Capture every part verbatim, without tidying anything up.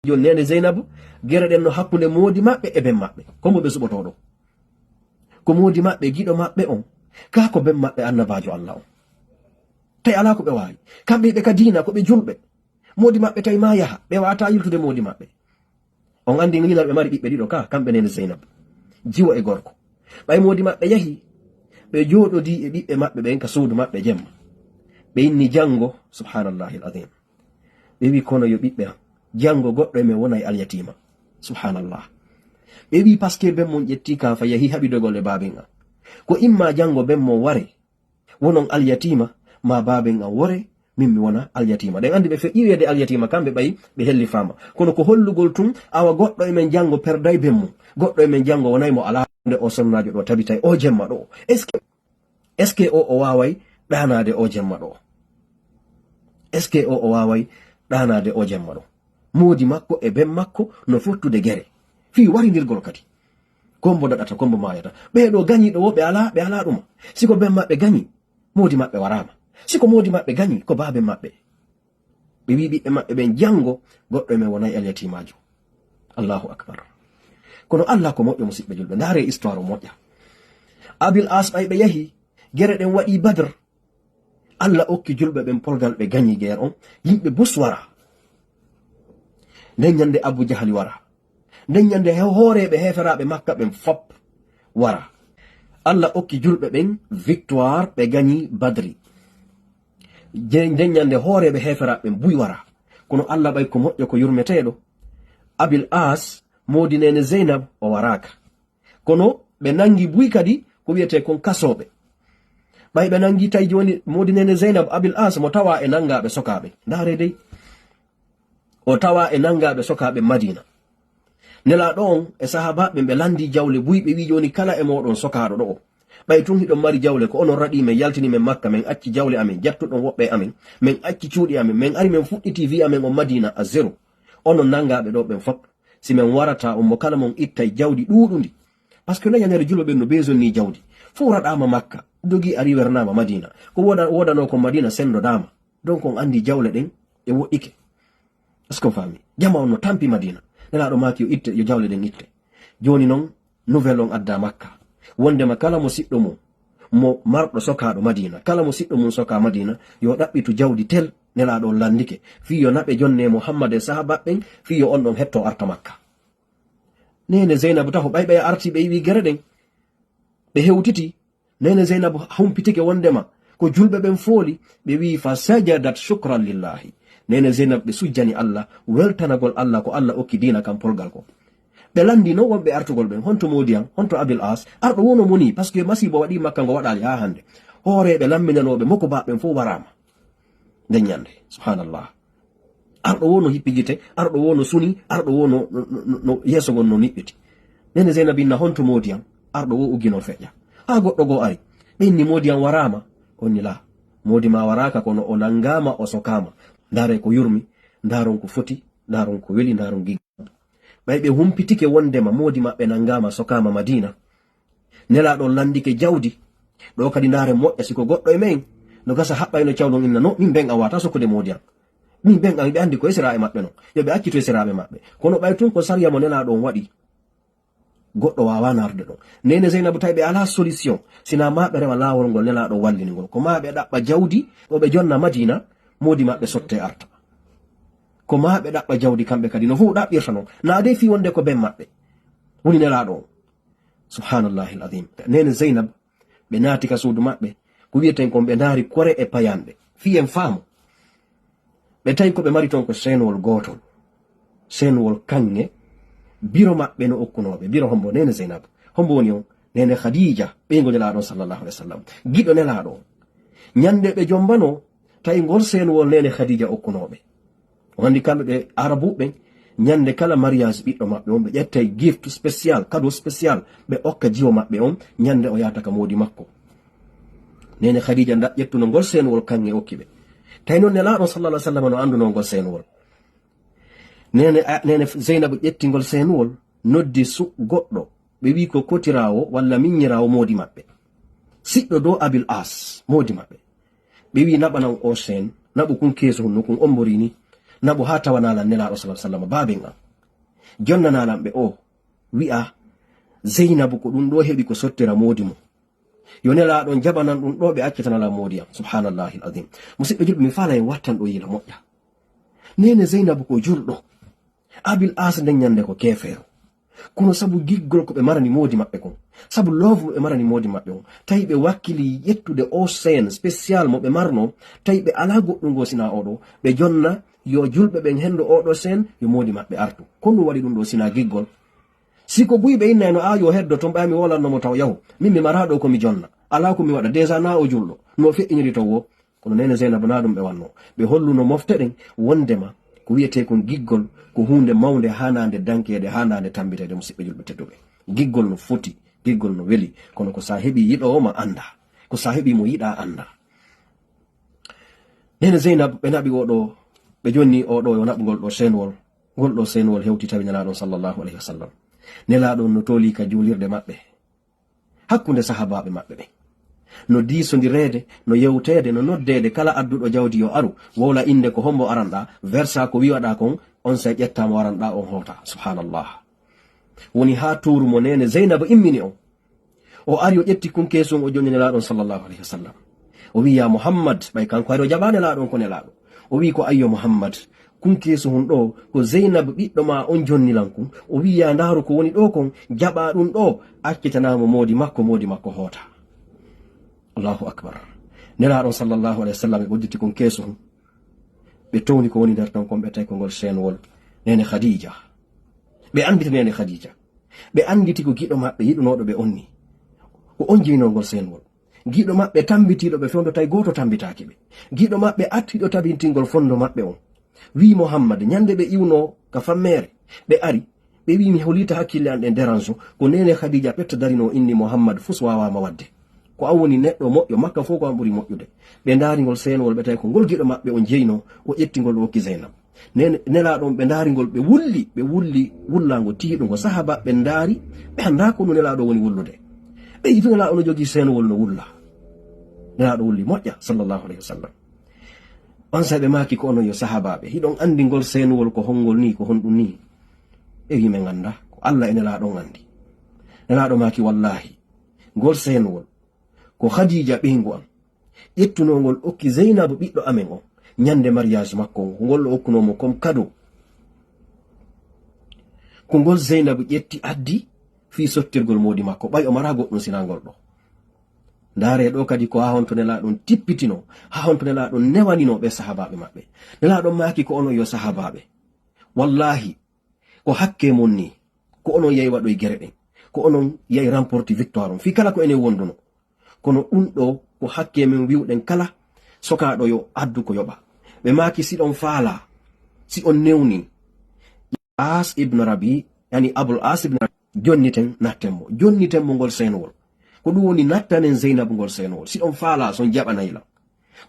Jooni neene Zeynabu, gere ɗen no hakkunde moodi maɓɓe e ben maɓɓe. Ko mo ɓe suɓotoo ɗoo? Ko moodi maɓɓe, giɗo maɓɓe on. Kaa ko ben maɓɓe annabaajo Alla on. Tawi alaa ko ɓe waawi. Kamɓe ɓe ka diina, ko ɓe julɓe. Moodi maɓɓe tawi maa yaha. Ɓe waawataa yiltude moodi maɓɓe. On anndi ngiila ɓe mari ɓiɓɓe ɗiɗo kaa, kamɓe neene Zeynab. Jiwo e gorko. Ɓay moodi maɓɓe yahi, ɓe jooɗodii e ɓiɓɓe maɓɓe ɓen ka suudu maɓɓe jemma. Ɓe inni janngo, subhaanallahil aziim. Ɓe wi'i, "Kono yo ɓiɓɓe am, janngo goɗɗo e men wonay alyatiima." Subhaanallah. Ɓe wi'i, "Parce que ben mon ƴettii kaafa yahi haɓidogol e baaben am. Ko imma janngo ben mon ware, wonon alyatiima, maa baaben am wore, min mi wona alyatiima." Ɗen anndi ɓe feƴƴi wi'eede alyatiima, kamɓe ɓay ɓe hellifaama. Kono ko hollugol tun, awa goɗɗo e men janngo perday ben mum. Goɗɗo e men janngo wonay mo alaa nde o sonnaajo ɗoo tabitay o jemma ɗoo. Est-ce que, est-ce que o, o waaway ɗaanaade o jemma ɗoo? Est-ce que o, o waaway ɗaanaade o jemma ɗoo? Moodi makko e ben makko no fottude gere. Fii warindirgol kadi. Ko mbo daɗata, ko mbo maayata. Ɓee ɗoo gañiiɗo woo, ɓe alaa, ɓe alaa ɗuma. Si ko ben maɓɓe gañi, moodi maɓɓe waraama. Si ko moodi maɓɓe gañi, ko baaben maɓɓe. Ɓe wi'i ɓiɓɓe maɓɓe ɓen, "Janngo, goɗɗo e men wonay alyatiimaajo." Allahu akbar. Kono Alla ko moƴƴo, musiɓɓe julɓe. Ndaaree histoire o moƴƴa. Abil As ɓay ɓe yahi, gere ɗen waɗi Badr. Alla okki julɓe ɓen polgal, ɓe gañi geer on. Yimɓe bus wara. Nden ñande Abu Jahali wara. Nden ñande he-, hooreeɓe heeferaaɓe Makka ɓen fop wara. Alla okki julɓe ɓen victoire, ɓe gañi Badri. Je-, nden ñande hooreeɓe heeferaaɓe ɓen buy wara. Kono Alla ɓay ko moƴƴo, ko yurmeteeɗo. Abil As, moodi neene Zeynab, o waraaka. Kono ɓe nangi buy kadi ko wi'etee kon kasooɓe. Ɓay ɓe nangi tawi jooni moodi neene Zeynab, Abil As mo tawa e nangaaɓe sokaaɓe. Ndaaree dey. O tawa e nangaaɓe sokaaɓe Madiina. Nelaaɗo on e sahaabaaɓe ɓe landi jawle buy, ɓe wi'i, "Jooni kala e mooɗon sokaaɗo ɗo'o, ɓay tun hiɗon mari jawle, ko onon raɗii men, yaltini men Makka, men acci jawle amen, jattuɗon woɓɓe e amen, men acci cuuɗi amen, men ari men fuɗɗiti vie amen on Madiina à zéro. Onon nangaaɓe ɗoo ɓen fop, si men warataa on, mo kala mon ittay jawdi ɗuuɗundi." Parce que no ñande julɓe ɓen no besoin ni jawdi. Fow raɗaama Makka, dogi ari wernaama Madiina. Ko wooda-, woodanoo kon Madiina senndodaama. Donc on anndi jawle ɗen ɗe woɗɗike. Est-ce qu'on faami? Jama on no tampi Madiina. Nelaaɗo maaki yo itte, yo jawle ɗen itte. Jooni non, nouvelle on adda Makka. Wondema kala mo siɗɗo mum, mo marɗo sokaaɗo Madiina, kala mo siɗɗo mum sokaa Madiina, yo ɗaɓɓitu jawdi tel, Nelaaɗo on landike. Fii yo naɓe jonne Muhammad e sahaaba ɓen, fii yo on ɗon hetto arta Makka. Neene Zeynabu taho ɓay ɓay arti ɓe iwi gere ɗen. Ɓe hewtiti. Neene Zeynab humpitike wondema ko julɓe ɓen fooli, ɓe wi'i, "Fa sajadat shukran lillahi." Neene Zeynab ɓe sujjani Allah, weltanagol Allah ko Allah okki diina kan polgal ko. Ɓe landi non wonɓe artugol ɓen, "Honto moodi an, honto Abil As, arɗo wono moni, parce que masiibo waɗi Makka ngo waɗaali haa hannde." Hooreeɓe lamminanooɓe moko baaɓe ɓen fof waraama nden ñande. Subhanallah. Arɗo wo no hippi gite, arɗo wo no suni, arɗo wo no, no, no, no, no yeeso ngon no niɓɓiti. Nene Zeynab inna, "Honto moodi am?" Arɗo wo uggino feƴƴa. Haa goɗɗo goo ari. Ɓe inni, "Moodi am waraama?" O inni, "Laa, moodi ma waraaka, kono o nanngaama, o sokaama. Ndaare ko yurmi, ndaaron ko foti, ndaaron ko weli, ndaaron gigga." Ɓay ɓe humpitike wondema moodi maɓɓe nanngaama, sokaama Madiina. Nelaaɗo on lanndike jawdi. Ɗoo kadi ndaare moƴƴa, si ko goɗɗo e men no gasa haɓɓayno cawɗon inna, "No, min ben a wata sokkude moodi am. Min ben am, ɓe anndi ko esiraaɓe maɓɓe non. Yo ɓe accitu esiraaɓe maɓɓe." Kono ɓay tun ko sariya mo Nelaaɗo on waɗi, goɗɗo waawaa naarde ɗon. Neene Zeynabu tawi ɓe alaa solution, sinaa maa ɓe rewa laawol ngol Nelaaɗo wallini ngol. Ko maa ɓe ɗaɓɓa jawdi, ɗo ɓe jonna Madiina, moodi maɓɓe sotte arta. Ko maa ɓe ɗaɓɓa jawdi kamɓe kadi, no fof ɗaɓɓirta non. Naa dey fii wonde ko ben maɓɓe woni Nelaaɗo on. Subhaanallahil aziim. Neene Zeynab, ɓe naati ka suudu maɓɓe, ko wiyeten kon ɓe ndaari kore e payanɗe. Fii en faamu. Ɓe tawi ko ɓe mari ton ko seenuwol gootol. Seenuwol kaŋŋe, biro maɓɓe no okkunooɓe. Biro hombo? Neene Zeynab. Hombo woni on? Neene Khadija, ɓeyngo Nelaaɗo on sallallahu alayhi wa sallam. Giɗo Nelaaɗo on. Ñande ɓe jombanoo, tawi ngol seenuwol Neene Khadija okkunooɓe. On anndi kamɓe ɓe Arabu ɓen, ñande kala mariage ɓiɗɗo maɓɓe on, ɓe ƴettay gift spécial, cadeau spécial, ɓe okka jiwo maɓɓe on, ñande o yahata ka moodi makko. Neene Khadija nda ƴettuno ngol seenuwol kaŋŋe okki ɓe. Tawi non Nelaaɗo sallallahu alaihi wasallam no anndunoo ngol seenuwol. Neene, a, Neene Zeynabu ƴetti ngol seenuwol, noddi su goɗɗo, ɓe wi'i ko kotiraawo walla miññiraawo moodi maɓɓe. Siɗɗo dow Abil As, moodi maɓɓe. Ɓe wi'i, "Naɓanan o seen, naɓu kun keesu hunnu kun omborii ni." Naɓu haa tawanaa lan Nelaaɗo sallallahu alaihi wasallam, baaben an. Jonnanaa lan ɓe o wi'a Zeynabu ko ɗum ɗo heɓi ko sottira moodi mum. Yo Nelaaɗo on jaɓanan ɗum ɗo, ɓe accitana lan moodi am. Subhaanallahil azim. Musidɓe julɓe, mi faala en wattan ɗo yila moƴƴa. Neene Zeynabu ko julɗo. Abil As nden ñande ko keefeero. Kono sabu giggol ko ɓe marani moodi maɓɓe kon, sabu love mo ɓe marani moodi maɓɓe on, tawi ɓe wakkili ƴettude o seen spécial mo ɓe marno, tawi ɓe alaa goɗɗum goo sinaa oɗo, ɓe jonna yo julɓe ɓen henndo oɗo seen, yo moodi maɓɓe artu. Ko ɗum waɗi ɗum ɗo sinaa giggol? Si ko buy ɓe innayno, "Aa, yo heddo ton, ɓay mi woolanno mo taw yahu. Min mi maraa ɗo ko mi jonna. Alaa ko mi waɗa, déjà naa o julɗo." No feƴƴiniri ton wo. Kono Neene Zeynabu naa ɗum ɓe wanno. Ɓe holluno mofte ɗen wondema ko wi'etee kon giggol ko huunde mawnde haanaande dankeede, haanaande tammbiteede, musidɓe julɓe tedduɓe. Giggol no foti, giggol no weli, kono ko sa heɓi yiɗoowo ma annda. Ko sa heɓi mo yiɗaa annda. Neene Zeynab, ɓe naɓi oɗo, ɓe jonni oɗo yo naɓugol ɗo seenwol. Ngol ɗo seenwol hewti tawi Nelaaɗo on sallallahu alayhi wa sallam. Nelaaɗo on no tooli ka juulirde maɓɓe. Hakkunde sahaabaaɓe maɓɓe ɓen. No diisondireede, no yewteede, no noddeede kala adduɗo jawdi yo aru, wowla innde ko hombo aranɗaa, versa ko wi'aɗaa kon, onsay ƴettaa mo aranɗaa on hoota. Subhaanallah. Woni haa tuuru mo neene Zeynaba immini on. O ari o ƴetti kunkeesu on o jonni Nelaaɗo on sallallahu alayhi wa sallam. O wi'i, "Yaa Muhammad," ɓay kanko hari o jaɓaa Nelaaɗo on ko Nelaaɗo. O wi'i ko, "Ayyo Muhammad, kunkeesu hun ɗo, ko Zeynab ɓiɗɗo ma on jonni lan kun." O wi'i, "Yaa ndaaru ko woni ɗo kon, jaɓaa ɗum ɗo, accitanaa mo moodi makko, moodi makko hoota." Allahu akbar. Nelaaɗo on sallallahu alayhi wa sallam ɓe ɓodditi kunkeesu hun. Ɓe towni ko woni nder ton kon, ɓe tawi ko ngol seenwol Neene Khadija. Ɓe anndita Neene Khadija. Ɓe annditi ko giɗo maɓɓe yiɗunooɗo ɓe on ni. Ko on jeynoo ngol seenwol. Giɗo maɓɓe tammbitiiɗo ɓe fewndo tawi gooto tammbitaaki ɓe. Giɗo maɓɓe artiiɗo tabintingol fondo maɓɓe on. Wi'i Muhammad, ñande ɓe iwnoo ka fammeere, ɓe ari, ɓe wi'i, "Mi holiita hakkille an ɗen dérange, ko Neene Khadija petta darinoo inni Muhammad fus waawaama waɗde. Ko an woni neɗɗo moƴƴo, Makka fof ko an ɓuri moƴƴude." Ɓe ndaari ngol seenwol, ɓe tawi ko ngol giɗo maɓɓe on jeynoo, o ƴetti ngol o okki Zeynab. Nen-, Nelaaɗo on, ɓe ndaari ngol, ɓe wulli, ɓe wulli wullaango tiiɗungo. Sahaabaaɓe ɓe ndaari, ɓe anndaa ko no Nelaaɗo woni wullude. Ɓe yi'i Nelaaɗo no jogii seenwol no wulla. Nelaaɗo wulli moƴƴa, sallallahu alayhi wa sallam. Onsay ɓe maaki ko onon yo sahaabaaɓe, hiɗon anndi ngol seenwol ko honngol nii, ko honɗum nii? Ɓe wi'i, "Men anndaa, ko Alla e Nelaaɗo on anndi." Nelaaɗo maaki, "Wallaahi, ngol seenwol ko Khadija ɓeyngu am ƴettunoo ngol okki Zeynabu ɓiɗɗo amen on, ñande mariage makko on, ko ngol o okkunoo mo comme cadeau. Ko ngol Zeynabu ƴetti addi fii sottirgol moodi makko, ɓay o maraa goɗɗum sinaa ngol ɗo." Ndaaree ɗo kadi ko haa honto Nelaaɗo on tippitinoo, haa honto Nelaaɗo on newaninoo ɓe sahaabaaɓe maɓɓe. Nelaaɗo on maaki ko onon yo sahaabaaɓe. Wallaahi, ko hakkee mon nii, ko onon yahi waɗoy gere ɗen, ko onon yahi remporti victoire on, fii kala ko enen wonduno. Kono ɗum ɗo ko hakkee men wi'uɗen kala sokaaɗo yo addu ko yoɓa. Ɓe maaki, "Si ɗon faalaa, si on newnii, As ibn Rabi, yani Abul As ibn Rabi, jonniten, natten mo, jonniten mo ngol seenwol. Ko ɗum woni nattanen Zeynabu ngol seenwol, si ɗon faalaa, si on jaɓanay lan."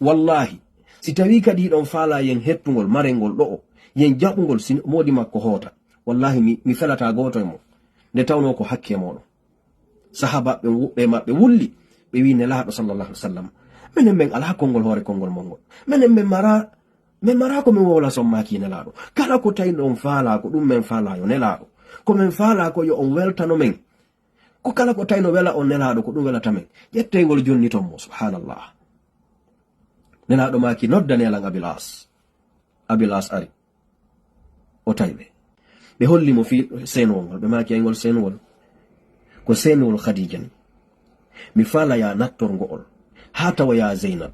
Wallaahi, si tawii kadi hiɗon faalaa yen hettungol, marengol ɗo'o, yen jaɓungol, si moodi makko hoota, wallaahi, mi, mi felataa gooto e mon, nde tawnoo ko hakkee mooɗon. Sahaabaaɓe ɓen, woɓɓe maɓɓe wulli, ɓe wi'i Nelaaɗo, sallallahu alaihi wa sallam, "Menen men alaa konngol hoore konngol mon ngol. Menen men maraa, men maraa ko men wowla sommaaki Nelaaɗo. Kala ko tawi on faalaa, ko ɗum men faalaa yo Nelaaɗo. Ko men faalaa ko yo on weltano men. Ko kala ko tawi no wela on Nelaaɗo, ko ɗum welata men. Ƴettee ngol jonniton mo." Subhaanallah. Nelaaɗo maaki, "Noddanee lan Abil As." Abil As ari. O tawi ɓe. Ɓe holli mo fii seenwol ngol. Ɓe maaki, "Ay, ngol seenwol ko seenwol Khadija ni. Mi faalaa yo a nattor ngo'ol haa tawoyaa Zeynab.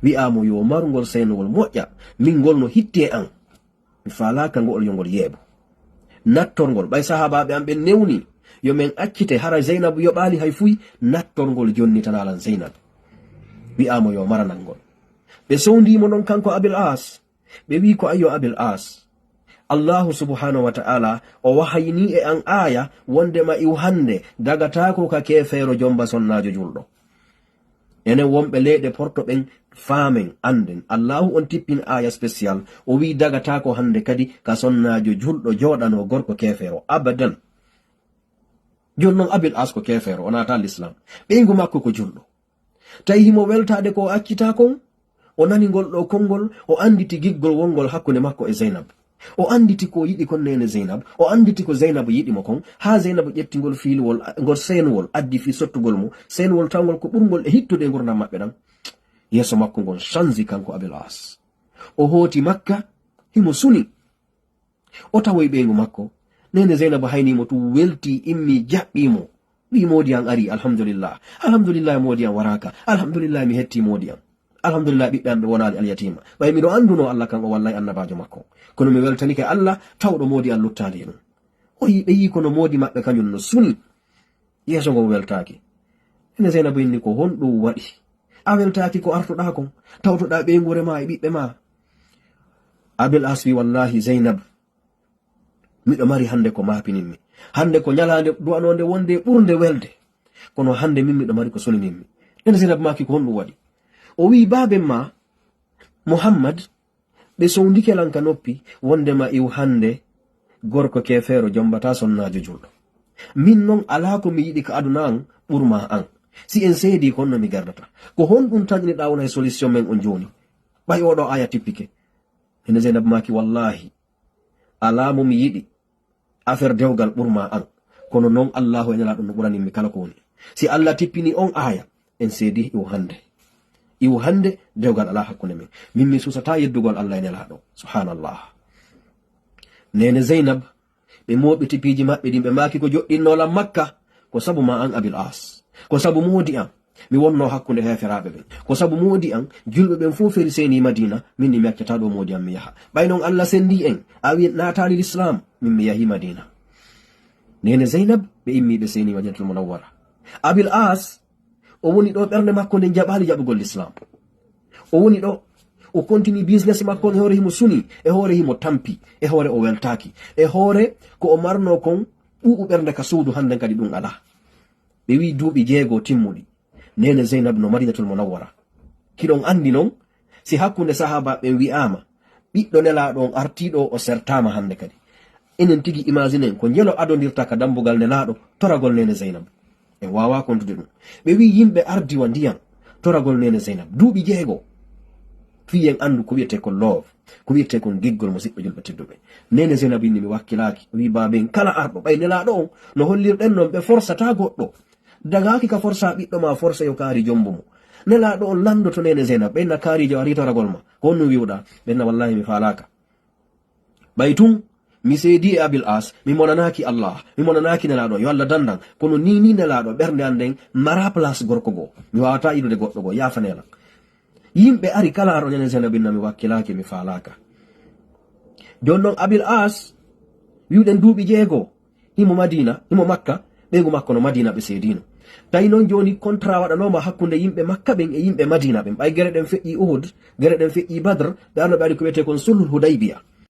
Wi'aa mo yo maru ngol seenwol moƴƴa. Min ngol no hitti e an. Mi faalaaka ngo'ol yo ngol yeeɓu. Nattor ngol." Ɓay sahaabaaɓe an ɓen newnii, "Yo men accite, hara Zeynabu yoɓaali hay fuy, nattor ngol jonnitanaa lan Zeynab." Wi'aa mo yo maranan ngol. Ɓe sowndii mo non kanko Abil As. Ɓe wi'i ko, "Ayyo Abil As, Allaahu subhaanahu wa ta'aala o wahayinii e an aaya wondema iw hannde dagataako ka keefeero jomba sonnaajo julɗo." Enen wonɓe leyɗe Porto ɓen faamen, annden. Allaahu on tippin aaya spécial, o wi'i dagataako hannde kadi ka sonnaajo julɗo jooɗanoo gorko keefeero. Abadan. Jooni non Abil As ko keefeero, o naata l'islam. Ɓeyngu makko ko julɗo. Tawi himo weltaade ko o accitaa kon, O nani ngol ɗo konngol, o annditi giggol wonngol hakkunde makko e Zeynab. O annditi ko yiɗi kon neene Zeynab, o annditi ko Zeynab yiɗi mo kon, haa Zeynab ƴetti ngol fiiluwol, ngol seenuwol, addi fii sottugol mo, seenuwol tawngol ko ɓurngol e hittude e ngurndan maɓɓe ɗan. Yeeso makko ngon change kanko Abil As. O hooti Makka, himo suni. O tawoyi ɓeyngu makko. Neene Zeynab haynii mo tun, weltii, immii, jaɓɓii mo. Wi'i, "Moodi an arii, alhamdulillah. Alhamdulillah, moodi an waraaka. Alhamdulillah, mi hettii moodi an. Alhamdulillah, ɓiɓɓe an ɓe wonaali alyatiima. Ɓay miɗo anndunoo Alla kan o wallay annabaajo makko. Kono mi weltanike Alla, tawɗo moodi an luttaali e ɗun." O yi'i, ɓe yi'i kono moodi maɓɓe kañun no suni. Yeeso ngon weltaaki. Neene Zeynabu inni, "Ko honɗun waɗi? A weltaaki ko artuɗaa kon? Tawtoɗaa ɓeynguure maa e ɓiɓɓe maa?" Abil As wi'i, "Wallaahi, Zeynab, miɗo mari hannde ko maapininmi. Hannde ko ñalaande du'anoonde wonde ɓurnde welde. Kono hannde min miɗo mari ko suninimmi." Neene Zeynab maaki, "Ko honɗun waɗi?" O wi'i, "Baaben maa, Muhammad, ɓe sowndike lan ka noppi, wondema iw hannde gorko keefeero jombataa sonnaajo julɗo. Min non alaa ko mi yiɗi ka aduna an ɓurmaa an. Si en seedii, ko honno mi gardata? Ko honɗun tan ina ɗaawna e solution men on jooni? Ɓay oo ɗoo aaya tippike." Neene Zeynab maaki, "Wallaahi, alaa mo mi yiɗi affaire dewgal ɓurmaa an. Kono non Allaahu e Nelaaɗo no ɓuranin mi kala ko woni. Si Alla tippini on aaya, en seedii iw hannde. Iw hannde, dewgal alaa hakkunde men. Min mi suusataa yeddugol Alla e Nelaaɗo." Subhaanallah. Neene Zeynab, ɓe mooɓiti piiji maɓɓe ɗin, ɓe maaki, "Ko joɗɗinnoo lan Makka, ko sabu maa an Abil As. Ko sabu moodi an. Mi wonnoo hakkunde heeferaaɓe ɓen. Ko sabu moodi an, julɓe ɓen fow feri seenii Madiina, min ni mi accataa ɗoo moodi an mi yaha. Ɓay non Alla senndii en, a wi naataali Lislaam, min mi yahii Madiina." Neene Zeynab, ɓe immii ɓe seenii Madiinatul Munawwara. Abil As, o woni ɗoo ɓernde makko nden jaɓaali jaɓugol Lislaam. O woni ɗoo, o continue business makko on, e hoore himo suni, e hoore himo tampi, e hoore o weltaaki, e hoore ko o marnoo kon ɓuuɓu ɓernde ka suudu, hannden kadi ɗun alaa. Ɓe wi'i duuɓi jeego timmuɗi. Neene Zeynab no Madiinatul Munawwara. Kiɗon anndi non, si hakkunde sahaabaaɓe ɓen wi'aama, ɓiɗɗo Nelaaɗo on artii ɗoo, o sertaama hannde kadi. Enen tigi imaginen ko njelo adondirta ka dambugal Nelaaɗo, toragol Neene Zeynab. En waawaa kontude ɗun. Ɓe wi'i yimɓe ardii wa ndiyan, toragol Neene Zeynab. Duuɓi jeego. Fii en anndu ko wi'etee kon love, ko wi'etee kon giggol, musiɓɓe julɓe tedduɓe. Neene Zeynab inni, "Mi wakkilaaki." O wi'i, "Baaben, kala arɗo, ɓay Nelaaɗo on, no hollirɗen non, ɓe forsataa goɗɗo. Dagaaki ka forsa ɓiɗɗo maa, forsa yo kaari jombo mo. Nelaaɗo on lanndoto Neene Zeynab, ɓen na kaariijo arii toragol ma. Ko honno wi'uɗaa?" Ɓen na, "Wallaahi, mi faalaaka. Ɓay tun, mi seedii e Abil As, mi monanaaki Allah, mi monanaaki Nelaaɗo, yo Allah danndan. Kono nii nii Nelaaɗo, ɓernde an nden maraa place gorko goo. Mi waawataa idude goɗɗo goo, yaafanee lan." Yimɓe ari kala arɗo Neene Zeynab inna, "Mi wakkilaaki, mi faalaaka." Jooni non Abil As, wi'uɗen duuɓi jeego, himo Madiina, himo Makka, ɓeyngu makko no Madiina ɓe seediino. Tawi non jooni contrat waɗanooma hakkunde yimɓe Makka ɓen e yimɓe Madiina ɓen. Ɓay gere ɗen feƴƴii Uhud, gere ɗen feƴƴii Badr, ɓe arno ɓe ari ko wi'etee kon Sulhul Hudaybiya.